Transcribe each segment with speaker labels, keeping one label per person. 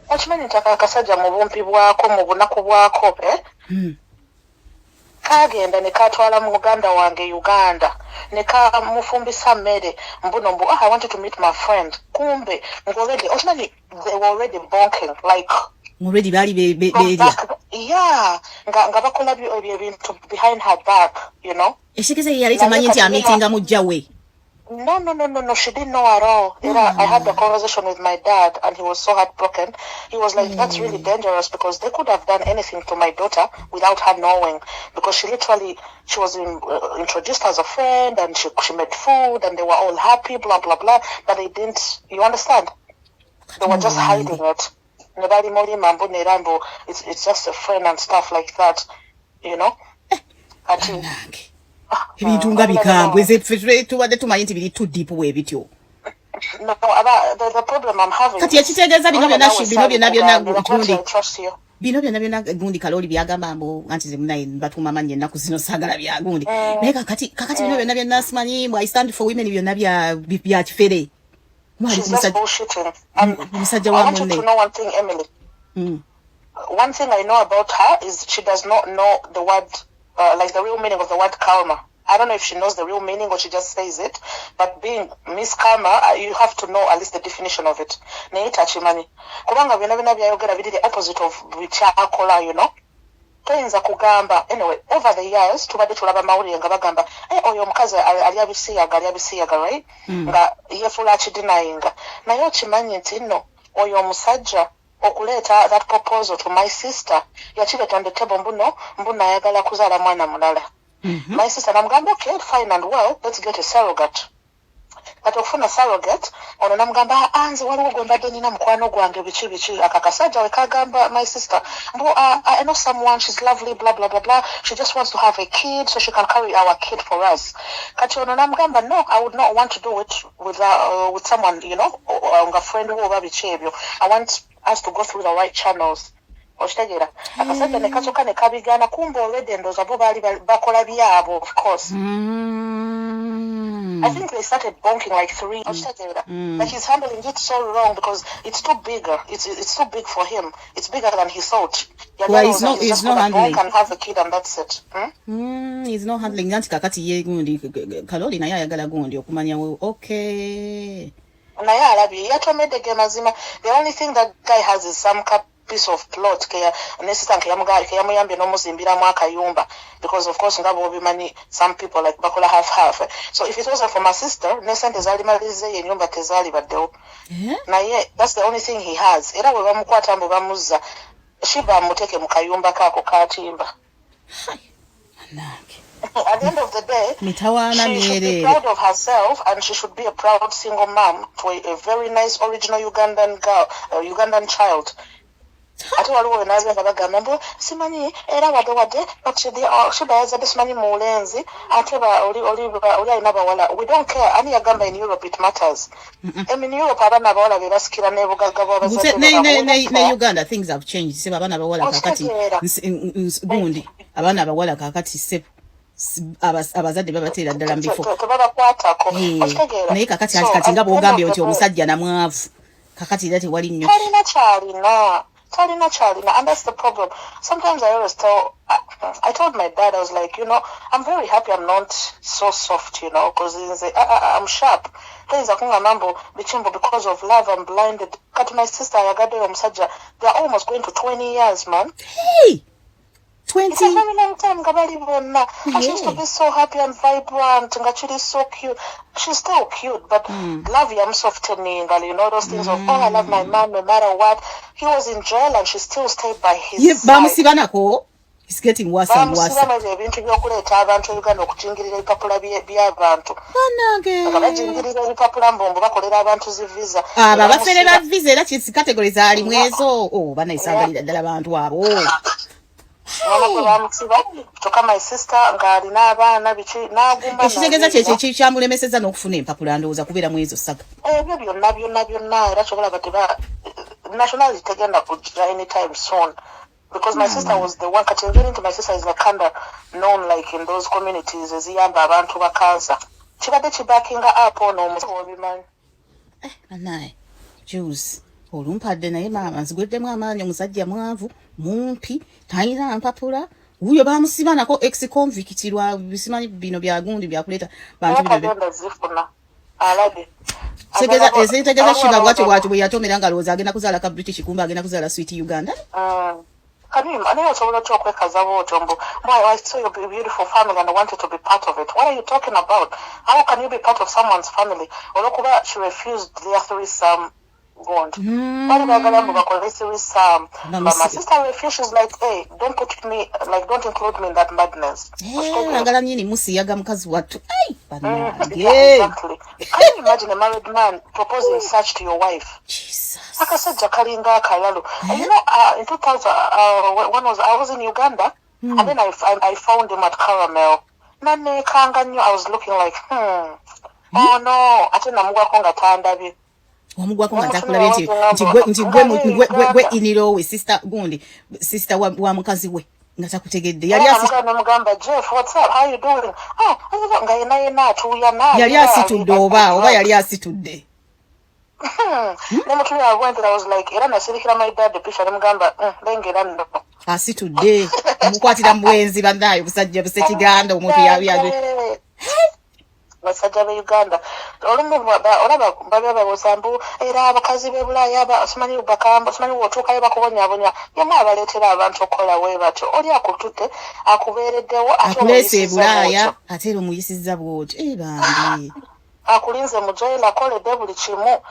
Speaker 1: Okimanyi nti ako akasajja mu bumpi bwako, mu bunaku bwako, eh? Kagenda ne katwala muganda wange Uganda ne kamufumbisa mmere, mbuno mbu, "Ah, I wanted to meet my friend." Kumbe ng'already, okimanyi, they were already bonking like
Speaker 2: Already baali
Speaker 1: from
Speaker 2: beerya.
Speaker 1: back, yeah, nga bakola ebyo ebintu behind her back.
Speaker 2: Ekitegeeza ye yali tamanyi nti amiitinga mujja we.
Speaker 1: No, she didn't know at all. I had the conversation with my dad and he was so heartbroken. He was like, "That's really dangerous because they could have done anything to my daughter without her knowing." Because she literally, she was introduced as a friend and she made food and they were all happy, blah, blah, blah. But they didn't, you understand? They were just hiding it. Ne bali mulima mbu nera mbu it's just a friend and stuff like that. Kati,
Speaker 2: Nange ebintu nga bikambwe. Ze ffe tubadde tumanyi nti biri too deep bwe bityo.
Speaker 1: No, the problem I'm having.
Speaker 2: Kati ekitegeeza bino byonna bino byonna byonna gundi
Speaker 1: I trust you.
Speaker 2: Bino byonna byonna gundi Kaloli byagamba mbu anti ze munaye batuuma mannya ennaku zino, saagala bya gundi, naye kakati bino byonna byonna simanyi mbu "I stand for women", byonna bya kifere.
Speaker 1: She's just bullshitting. And
Speaker 2: Omusajja
Speaker 1: I
Speaker 2: wa
Speaker 1: want you
Speaker 2: munne.
Speaker 1: to know one thing, Emily. One thing I know about her is she does not know the word, like the real meaning of the word karma. I don't know if she knows the real meaning or she just says it, but being Miss Karma, you have to know at least the definition of it. Naye takimanyi. Kubanga byonna byonna byayogera biri the opposite of bikyakola. Toyinza kugamba, anyway, over the years tubadde tulaba mawulire nga bagamba, "Eh, oyo omukazi alya bisiyaga, alya bisiyaga," right? Nga yefuula akidenyinga, naye okimanyi nti nno oyo omusajja okuleeta that proposal to my sister, yakireeta on the table mbuno mbuno ayagala kuzaala mwana mulala. My sister namugamba, "Okay, fine and well, let's get a surrogate." Kati okufuna surrogate ono namugamba, "Ah, nze waliwo gwe mbadde nina, mukwano gwange," biki biki. Aka kasajja we kagamba my sister mbu, "I know someone, she's lovely, blah blah blah blah, she just wants to have a kid so she can carry our kid for us." Kati ono namugamba, "No, I would not want to do it with someone nga friend wo oba biki ebyo. I want us to go through the right channels." Okitegeera? Akasajja ne kasooka ne kabigaana, kumbe already ndowooza bo baali bakola byabo, of course. I think they started bonking like three. Okitegeera? Like, he's handling it so wrong because it's too bigger. It's too big for him. It's bigger than he thought.
Speaker 2: Well, he's not-
Speaker 1: He's
Speaker 2: he's
Speaker 1: just
Speaker 2: not
Speaker 1: gonna
Speaker 2: handling.
Speaker 1: bonk and have a kid and that's it. Hmm?
Speaker 2: He's not handling, anti kakati ye gundi Kaloli naye ayagala gundi okumanya okay.
Speaker 1: Naye alabye yatomedde ge mazima. The only thing that guy has is some piece of plot ke ne sister keyamuyambye n'omuzimbiramu akayumba, because of course nga bw'obimanyi, some people like bakola half half. So if it wasn't for my sister ne sente zaali maliriza eyo ennyumba tezaalibaddewo.
Speaker 2: Eh?
Speaker 1: Naye that's the only thing he has. Era bwe bamukwata mbu bamuzza, Shiba amuteeke mu kayumba kaako katimba.
Speaker 2: Hai, nange.
Speaker 1: At the end of the day,
Speaker 2: Mitawaana
Speaker 1: she should be
Speaker 2: myereere.
Speaker 1: proud of herself and she should be a proud single mom to a very nice original Ugandan girl, Ugandan child. Ate waliwo wenaabe nga bagamba mbu simanyi era wadde but Shiba yazadde simanyi mulenzi, ate oli alina bawala. We don't care. Ani yagamba in Europe it matters? In Europe abaana abawala be basikira n'ebugagga bw'abazadde baabwe.
Speaker 2: Ne Uganda things have changed, sebo. Abaana abawala kakati
Speaker 1: Okitegeera.
Speaker 2: Gundi abaana abawala kakati, sebo, abazadde babateera ddala mu bifo.
Speaker 1: Tebabakwatako.
Speaker 2: Eh,
Speaker 1: Okitegeera?
Speaker 2: naye kakati kati nga bwogambye nti omusajja namwavu, kakati era tewali nnyo.
Speaker 1: Talina kyalina, talina kyalina, and that's the problem. Sometimes I always tell I told my dad, I was like, "I'm very happy I'm not so soft because I'm sharp. Toyinza kungamba mbu bichimbo because of love I'm blinded." Kati my sister ayagaddeyo omusajja, they're almost going to 20 years, man.
Speaker 2: Hey! 20?
Speaker 1: It's a very long time nga bali bonna. And she used to be so happy and vibrant, nga kiri so cute. She's still cute, but love yamusofteninga, those things of, "Oh, I love my man no matter what." He was in jail and she still stayed by his
Speaker 2: Ye
Speaker 1: side.
Speaker 2: Bamusiba nako. It's getting worse and worse.
Speaker 1: Bamusibamu ebyo ebintu by'okuleeta abantu e Uganda okujingirira ebipapula by'abantu.
Speaker 2: Bannange.
Speaker 1: Nga bajingirira ebipapula mbombo bakolera abantu zi visa.
Speaker 2: Abo abafere ba visa era kisi category zaalimu ezo. Oh, bannaisangalira ddala bantu abo.
Speaker 1: Mwana gwe bamusiba, kyokka my sister ng'alina abaana biki n'aguma.
Speaker 2: Ekitegeeza
Speaker 1: n'abeera.
Speaker 2: kyekyo kyamulemesezza n'okufuna empapula, ndowooza kubeera mu ezo saga.
Speaker 1: Ebyo byonna byonna byonna, era kyobalaba teba nationality tegenda kujja anytime soon because my sister was the one. Kati engeri nti my sister is like kinda known like in those communities eziyamba abantu ba cancer, kibadde kibackinga up ono omusawo obimanyi.
Speaker 2: Banaye juice. Olumpadde, naye maama, nzigweddemu amaanyi. Omusajja mwavu, mumpi, talina mpapula. Wuyo bamusiba nako ex convict lwa bisimanyi bino byagundi byakuleeta bantu bino.
Speaker 1: Tagenda zifuna, alabye.
Speaker 2: Tegeza ezitegeza Shiba bwatyo bwatyo bwe yatomera nga alowooza agenda kuzaala ka British, kumba agenda kuzaala sweet Uganda.
Speaker 1: Can you, naye osobola otya okwekaza bwotyo mbu "Boy, I saw your beautiful family and I wanted to be part of it"? What are you talking about? How can you be part of someone's family? Olwokuba she refused their threesome gond. Bali baagala mbu bakole threesome. But my sister refused. She's like, "Hey, don't put me, like, don't include me in that madness."
Speaker 2: Agala nyini musiyaga mukazi wattu. Ai, bannange.
Speaker 1: Yeah, exactly. Can you imagine a married man proposing such to your wife?
Speaker 2: Jesus.
Speaker 1: Akasajja kalinga akalalu. In 2000, when was I was in Uganda, and then I found him at Caramel. Naneekanga nnyo. I was looking like, oh no, ate namugwako nga tandabye.
Speaker 2: Wamugwako nga takulabye nti gwe in-law we, sister gundi, sister wa mukazi we, nga takutegedde. Yali
Speaker 1: Namugamba, "Jeff, what's up? How you doing?" Oh, nga yena yena atuuyana.
Speaker 2: Yali asitudde oba yali asitudde?
Speaker 1: Nemutulira bwenti. I was like, era nasirikira my dad picture, nemugamba, lengera nno."
Speaker 2: Asitudde, mukwatira mu bwenzi. Bannaayo, busajja busekiganda omuntu yabi.
Speaker 1: Basajja be Uganda olumu olaba babe babuuza mbu era abakazi b'e Bulaaya simanyi bakamba, simanyi wotuukayo bakubonyabonya. Yemu abaleetera abantu okukola bwe batyo. Oli akututte, akubeereddewo, ate
Speaker 2: Akuleese e
Speaker 1: omuyisizza
Speaker 2: Bulaaya,
Speaker 1: bw'otyo.
Speaker 2: Ate era omuyisizza bw'otyo. Eh, bambi.
Speaker 1: Akulinze mu jail, akoledde buli kimu.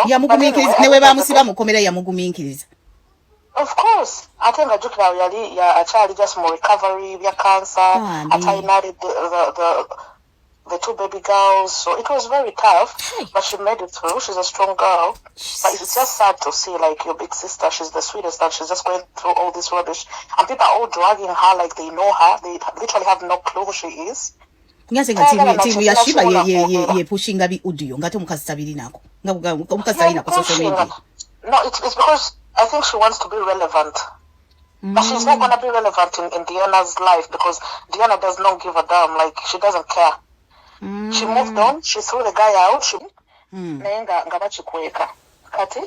Speaker 2: Yamugumiikiriza ne bwe bamusiba mukomera, yamugumiikiriza.
Speaker 1: Of course, ate nga jjukira awo yali akyali just mu recovery bya cancer.
Speaker 2: Bambi.
Speaker 1: Ate alina the two baby girls, so it was very tough.
Speaker 2: Hey.
Speaker 1: But she made it through. She's a strong girl, but it's just sad to see, like, your big sister, she's the sweetest, and she's just going through all this rubbish, and people are all dragging her like they know her. They literally have no clue who she is.
Speaker 2: Ngase nga tiimu ya Shiba ye pushinga bi audio ngate omukazi tabirinako, nga omukazi talinako social media.
Speaker 1: No, it's because I think she wants to be relevant. But she's not gonna be relevant in Diana's life because Diana does not give a damn. Like, she doesn't care. She moved on. She threw the guy out. She naye nga bakikweka. Kati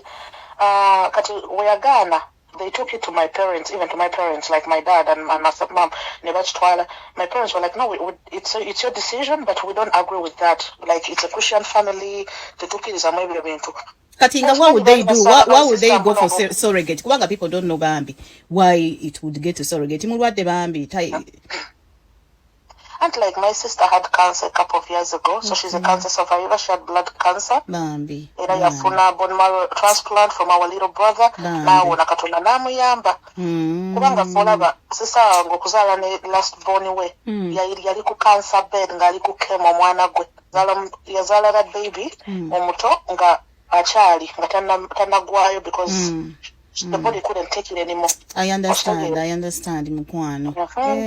Speaker 1: weyagaana, they took it to my parents, even to my parents, like my dad and my stepmom, ne bakitwala. My parents were like, "No, it's your decision, but we don't agree with that. Like, it's a Christian family, tetukkirizamu ebyo bintu."
Speaker 2: Kati nga what would they do? Why would they go for surrogate? Kubanga people don't know, bambi, why it would get to surrogate. Mulwadde bambi.
Speaker 1: And like, my sister had cancer a couple of years ago, so she's a cancer survivor. She had blood cancer.
Speaker 2: Bambi.
Speaker 1: Era yafuna bone marrow transplant from our little brother.
Speaker 2: Bambi.
Speaker 1: Naawona, Katonda n'amuyamba. Kubanga fe olaba sister wange okuzaala ne last born we, yali ku cancer bed ng'ali ku chemo omwana gwe. Yazaala that baby omuto nga akyali nga tannaggwayo because the body couldn't take it anymore.
Speaker 2: I understand, I understand, mukwano.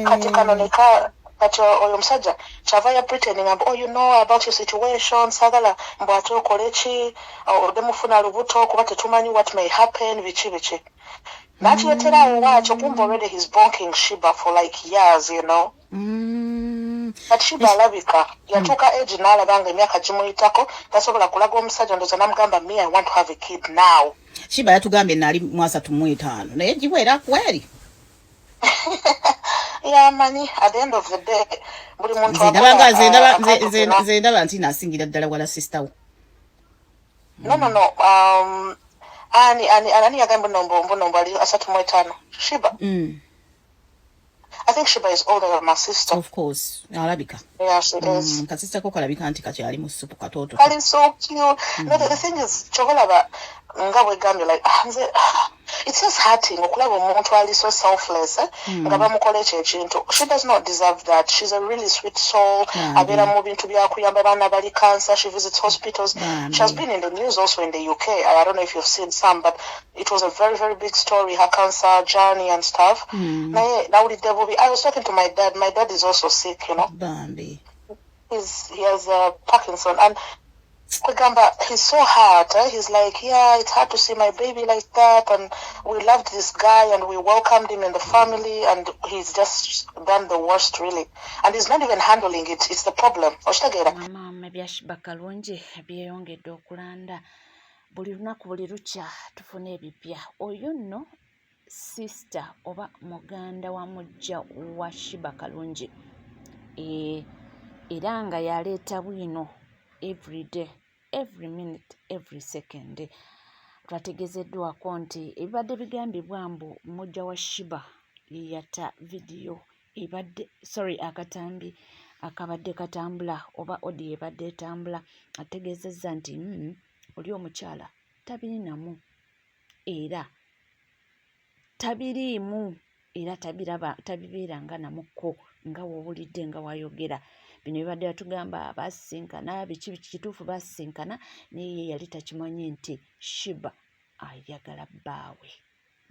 Speaker 1: Kati kano neka kati oyo omusajja kyava ya pretending mbu, "Oh, you know about your situation, sagala mbu ate okole ki, odde mufuna lubuto kuba tetumanyi what may happen," biki biki. N'akireetera awo waakyo, kumbe already he's bonking Shiba for like years. Kati Shiba alabika yatuuka age n'alaba nga emyaka gimuyitako, tasobola kulaga omusajja. Ndowooza n'amugamba, "Me, I want to have a kid now."
Speaker 2: Shiba yatugambye naali mu 35, naye giwera kweri.
Speaker 1: Yamanyi, at the end of the day buli muntu
Speaker 2: Nze ndaba nga nze ndaba
Speaker 1: akola,
Speaker 2: nze ndaba nti nasingira ddala wala sister wo.
Speaker 1: No, ani yagambye mbu ali 35? Shiba? I think Shiba is older than my sister.
Speaker 2: Of course, alabika.
Speaker 1: Yeah, she is.
Speaker 2: Kasista ko kalabika nti kakyali mu ssupu katooto.
Speaker 1: Kali so cute. No, the thing is, kyobalaba nga bwegambye, like, ah, nze, ah, it's just hurting okulaba omuntu ali so selfless, eh, nga bamukola ekyo ekintu. She does not deserve that. She's a really sweet soul.
Speaker 2: Bambi.
Speaker 1: Abeera mu bintu byakuyamba baana bali cancer. She visits hospitals.
Speaker 2: Bambi.
Speaker 1: She has been in the news also in the UK. I don't know if you've seen some, but it was a very, very big story, her cancer journey and stuff. Naye nawulidde bubi. I was talking to my dad. My dad is also sick.
Speaker 2: Bambi.
Speaker 1: He has Parkinson, and kwegamba he's so hard, eh? He's like, "Yeah, it's hard to see my baby like that, and we loved this guy and we welcomed him in the family, and he's just done the worst, really, and he's not even handling it. It's the problem." Okitegeera?
Speaker 3: Maama, ebya Shiba Kalungi byeyongedde okulanda. Buli lunaku buli lukya tufuna ebipya. Oyo nno sister oba muganda wa mujja wa Sheebah Kalungi, era nga yaleeta bwino everyday, every minute, every second. Twategeezeddwako nti ebibadde bigambibwa mbu mujja wa Sheebah ye yatta vidiyo ebadde, sorry, akatambi akabadde katambula oba audio ebadde etambula, ategeezezza nti oli omukyala tabirinamu era tabiriimu era tabiraba, tabibeeranga namukko nga w'owulidde nga wayogera. Bino bibadde batugamba basisinkana biki biki, kituufu basisinkana, naye ye yali takimanyi nti Sheebah ayagala bbaawe.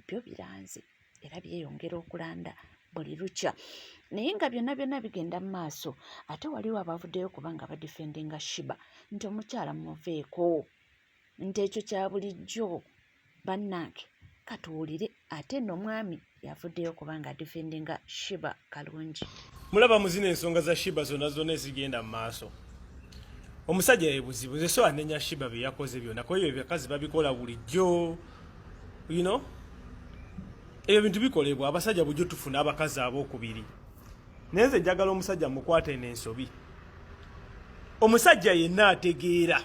Speaker 3: Byo biranze era byeyongera okulanda buli lukya, naye nga byonna byonna bigenda mu maaso, ate waliwo abavuddeyo kubanga badefendinga Sheebah nti omukyala mumuveeko, nti ekyo kya bulijjo. Bannange, katuwulire ate nno omwami yavuddeyo kubanga adefendinga Sheebah Kalungi.
Speaker 4: Mulaba mu zino ensonga za Sheebah zonna zonna ezigenda mu maaso, omusajja ye buzibu. Nze so anenya Sheebah bye yakoze byonna, kuba ebyo ebakazi babikola bulijjo. Ebyo bintu bikolebwa abasajja bulijjo, tufuna abakazi abookubiri. Naye nze njagala omusajja mukwate eno ensobi. Omusajja yenna ategeera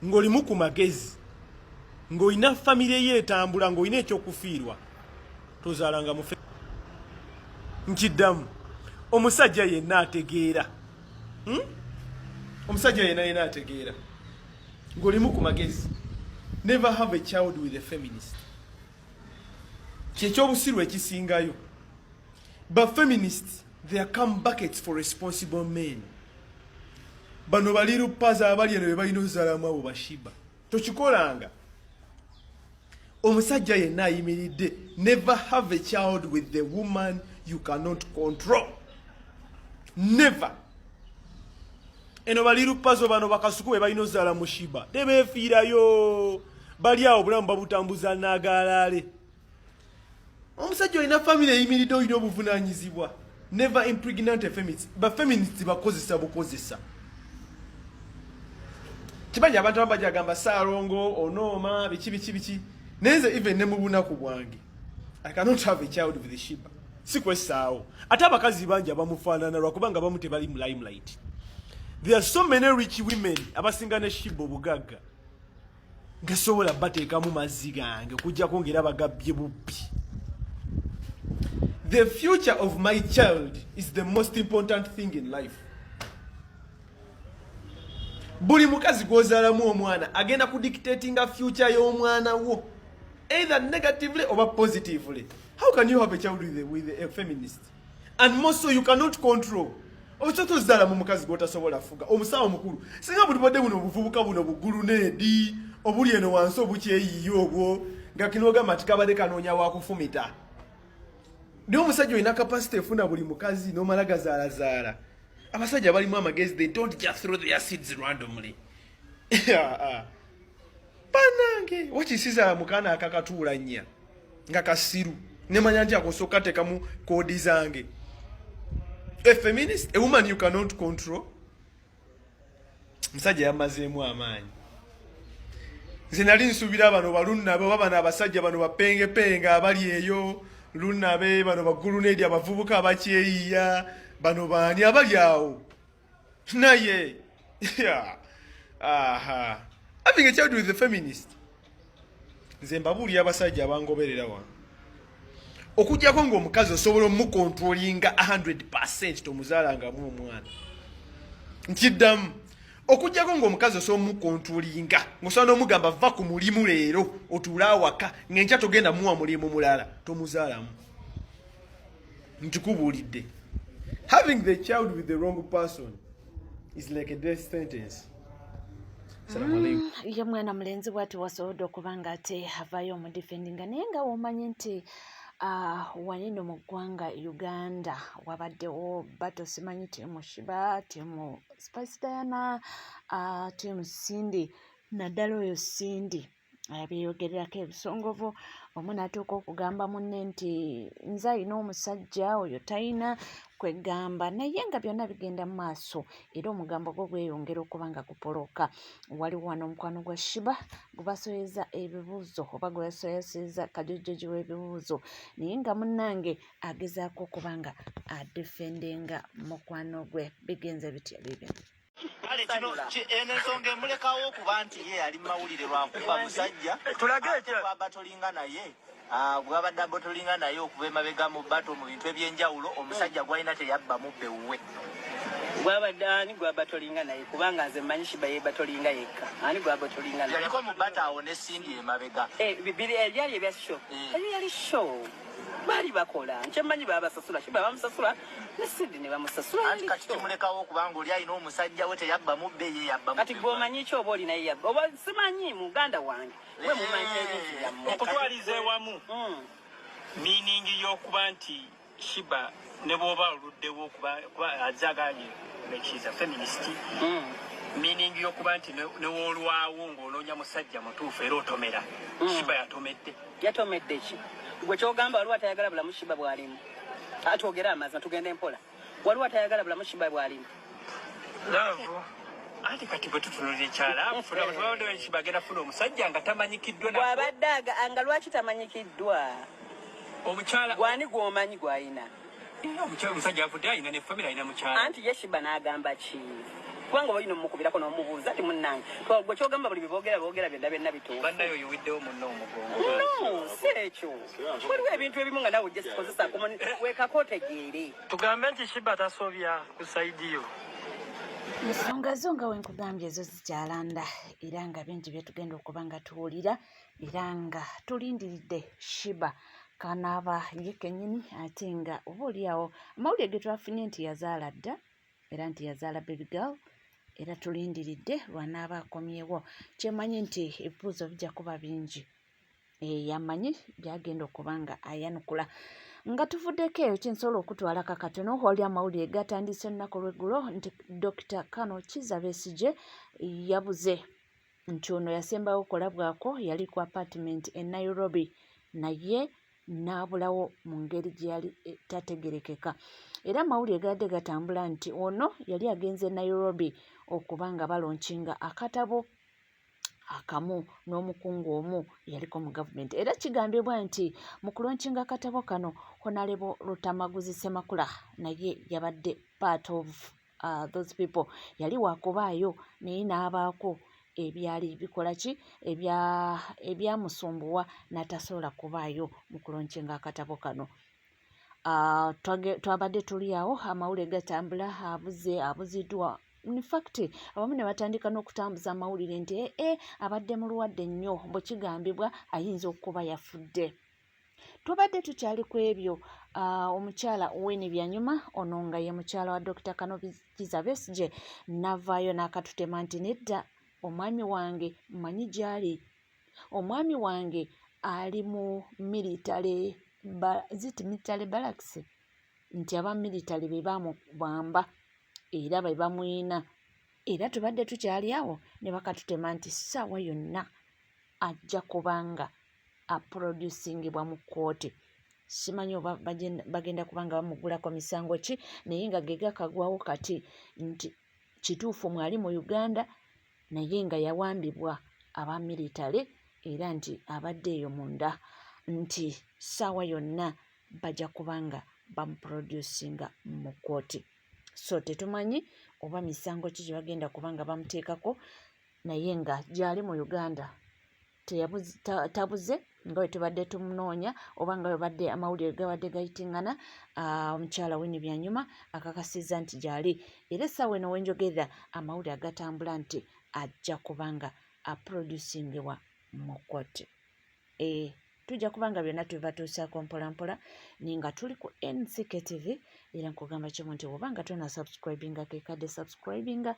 Speaker 4: ng'olimu ku magezi, ng'olina famire ye etambula, ng'olina ekyokufiirwa, tozaalanga mufe. Nkiddamu, omusajja yenna ategeera, Omusajja yenna yenna ategeera ng'olimu ku magezi, never have a child with a feminist. Kyekyobusiru ekisingayo. Ba feminists, they are cum buckets for responsible men. Bano bali lupaza abali eno be balina ozaalamu abo ba Sheebah. Tokikolanga. Omusajja yenna ayimiridde, never have a child with the woman you cannot control, never. Eno bali lupazo, bano bakasuku be balina ozaala mu Sheebah. Tebeefiirayo, bali awo obulamu babutambuza nagalaale. Omusajja olina famire eyimiridde, olina obuvunanyizibwa, never impregnant a feminist. Bafeminist bakozesa bukozesa. Kimanyi abantu abamu bajagamba Saalongo onooma biki biki biki, naye nze even ne mu bunaku bwange, I cannot have a child with Sheebah. Si kwessaawo. Ate abakazi bangi abamufaanana, lwakubanga bamu tebali mu limelight. There are so many rich women abasinga ne Sheebah obugagga, nga sobola bateekamu mazzi gange okujjako ngaera bagabbye bubbi. The future of my child is the most important thing in life. Buli mukazi gw'ozaalamu omwana agenda kudictatinga future y'omwana wo, either negatively oba positively. How can you have a child with a feminist, and more so you cannot control? Osobola ozaala mu mukazi gw'otasobola fuga. Omusawo mukulu, singa buli bwadde buno obuvubuka buno buguluneedi obuli eno wansi obukyeyiiya obwo nga kinogamba nti kabadde kanoonya wakufumita, naye omusajja olina capacity efuna buli mukazi n'omala gazaalazaala. Abasajja balimu amagezi, they don't just throw their seeds randomly. Banange, wakisizaala mukaana akakatuula nnya nga kasiru, nemanya nti akosooka teekamu koodi zange. A feminist, a woman you cannot control. Musajja yamazeemu amaanyi. Nze nali nsuubira bano balunnabe oba bano abasajja bano bapengepenge abali eyo lunnabe, bano baguluneedi, abavubuka abakyeyiya, bano baani abali awo, naye aha, having a child with a feminist. Nze mbabuulira abasajja abangoberera wano, okugjako ng'omukazi osobola omucontrollinga 100, tomuzaalangamu omwana. Nkiddamu, okugjako ng'omukazi osobola omucontrollinga, ng'osobola n'omugamba va ku mulimu leero otuule awaka, ng'enkya togenda muwa mulimu mulala, tomuzaalamu. Nkikubuulidde, having the child with the wrong person is like a death sentence.
Speaker 3: Ye mwana mulenzi bwati wasobodde okuba nga ate avaayo omudefendinga, naye nga womanyi nti waneno mu ggwanga Uganda wabaddewo battle, simanyi team Sheebah, team Spice Diana, team Cindy, naddala oyo Cindy. Beeyogererako ebisongovu, omu n'atuuka okugamba munne nti nze alina omusajja oyo talina kwegamba, naye nga byonna bigenda mu maaso era omugambo gwo gweyongera okuba nga gupolooka. Waliwo wano omukwano gwa Sheebah gubasoyeza ebibuuzo oba gwebasoyeseza kajojjoji w'ebibuuzo, naye nga munnange agezaako okuba nga adefendinga mukwano gwe. Bigenze bitya bibyo?
Speaker 5: Kale kino eno ensonga emulekawo okuba nti ye ali mumawulire lwakuba musajja
Speaker 6: tulage
Speaker 5: ate gwabatolinga naye, gwabadde abotolinga naye okuva emabega mu bato mu bintu ebyenjawulo, omusajja gwalina teyabba mubbe wuwe.
Speaker 6: Gwabadde ani gwabatolinga naye? Kubanga nze mmanyi Sheebah yebatolinga yekka. Ani gwabatolinga naye?
Speaker 5: Yaliko mu bato awo ne Cindy emabega.
Speaker 6: Bibiri ebyali ebya show. Ebyo yali show, baali bakola nkyemmanyi, babasasula. Sheebah bamusasula ne Cindy ne bamusasula.
Speaker 5: Anti kati kimulekawo okubanga oli alina omusajja we teyabba mubbe, ye yabba.
Speaker 6: Kati gwe omanyi ki oba olinaye yabba oba simanyi? Muganda wange, we mumanyi ebintu byammwe.
Speaker 7: Okutwaliza ewamu, meaning y'okuba nti Sheebah ne bw'oba oluddewo kuba azze agambye like she's a feminist, meaning y'okuba nti ne woolwawo ng'onoonya musajja mutuufu era otomera, Sheebah yatomedde.
Speaker 6: Yatomedde ki? Gwe kyogamba waliwo atayagala bulamu Sheebah bwalimu? Atwogere amazima, tugende mpola. Waliwo atayagala bulamu Sheebah bwalimu?
Speaker 7: Love, anti kati bwe tutunulira ekyala tubadde Sheebah agenda kufuna omusajja nga tamanyikiddwa nako.
Speaker 6: Bw'abadde nga lwaki tamanyikiddwa?
Speaker 7: Omukyala
Speaker 6: Gwani gw'omanyi gw'ayina?
Speaker 7: Omukyala, omusajja avudde alina ne family, alina mukyala.
Speaker 6: Anti ye Sheebah n'agamba ki? Kubanga oba olina omukubirako n'omubuuza ti munnange, gwe kyogamba buli byeboogera boogera byonna byonna bituufu?
Speaker 7: Bannayo oyiwiddewo munno omugongo.
Speaker 6: No, si ekyo. Waliwo ebintu ebimu nga nawe just kozesa weekako otegeere.
Speaker 8: Tugambe nti Sheebah tasobya ku side yo?
Speaker 3: Ensonga zo nga wenkugambye ezo zikyalanda, era nga bingi byetugenda okuba nga tuwulira, era nga tulindiridde Sheebah kanaaba ye kennyini, ate nga oba oliawo amawulire ge twafunye nti yazaala dda, era nti yazaala baby girl, era tulindiridde lwanaaba akomyewo. Kyemanyi nti ebibuuzo bijja kuba bingi, yamanyi byagenda okuba nga ayanukula. Nga tuvuddeko eyo, kinsobola okutwala kakatono, wali amawulire gatandise olunaku lweggulo nti Dr. Kano Kizza Besigye yabuze, nti ono yasembayo okulabwako yali ku apartment e Nairobi, naye n'abulawo mu ngeri gye yali tategerekeka. Era amawulire gabadde gatambula nti ono yali agenze Nairobi okuba nga balaunchinga akatabo akamu n'omukungu omu yaliko mu gavumenti, era kigambibwa nti mu kulaunchinga akatabo kano Honorable Lutamaguzi Ssemakula naye yabadde part of those people, yali wakubaayo, naye n'abaako ebyali bikola ki ebyamusumbuwa n'atasobola kubaayo mu kulaunchinga akatabo kano. Twabadde tuli awo, amawulire gatambula abuze, abuziddwa. In fact abamu ne batandika n'okutambuza amawulire nti ee abadde mulwadde nnyo, bwe kigambibwa ayinza okuba yafudde. Tubadde tukyali ku ebyo, omukyala Winnie Byanyuma, ono nga ye mukyala wa Dr. Kano Kizza Besigye, n'avaayo n'akatutema nti nedda, omwami wange mmanyi gy'ali, omwami wange ali mu military ziti military barracks, nti aba military be bamubamba era be bamwina. Era tubadde tukyali awo ne bakatutema nti ssaawa yonna ajja kubanga aproducingibwa mu kkooti. Simanyi oba bagenda kuba nga bamugulako misango ki, naye nga ge gakagwawo kati nti kituufu mwali mu Uganda, naye nga yawambibwa aba military, era nti abadde eyo munda, nti ssaawa yonna bajja kubanga bamuproducinga mu kkooti. So tetumanyi oba misango ki gye bagenda kubanga bamuteekako, naye nga gy'ali mu Uganda, tabuze nga bwe tubadde tumunoonya oba nga bwe badde amawulire gabadde gayitingana. Omukyala Winnie Byanyuma akakasizza nti gy'ali, era essaawa eno wenjogerera amawulire agatambula nti ajja kubanga aproducingibwa mu kkooti. Tujja kuba nga byonna tubibatuusaako mpolampola, naye nga tuli ku NCK TV. Era nkugamba kimu nti bw'oba nga tona subscribinga, kekadde subscribinga,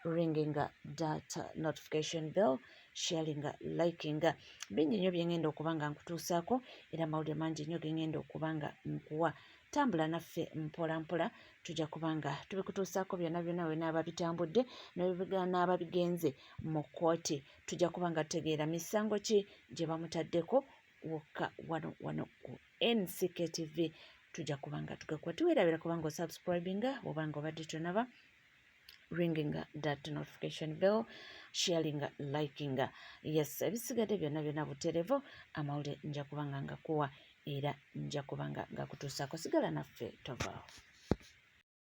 Speaker 3: ringinga that notification bell, sharinga, likinga. Bingi nnyo bye ngenda okuba nga nkutuusaako, era amawulire mangi nnyo ge ngenda okuba nga nkuwa. Tambula naffe mpolampola, tujja kuba nga tubikutuusaako byonna byonna, wenaaba bitambudde n'aba bigenze mu kkooti. Tujja kuba nga tutegeera misango ki gye bamutaddeko wokka wano wano ku NCK TV. Tujja kuba nga tugakuwa. Tiweerabira kubanga osubscribinga bw'oba nga obadde tonaba, ringing that notification bell, sharing, liking. Yes, ebisigadde byonna byonna buterevu. Amawulire nja kuba nga ngakuwa era nja kuba nga ngakutuusaako. Sigala naffe, tovaawo.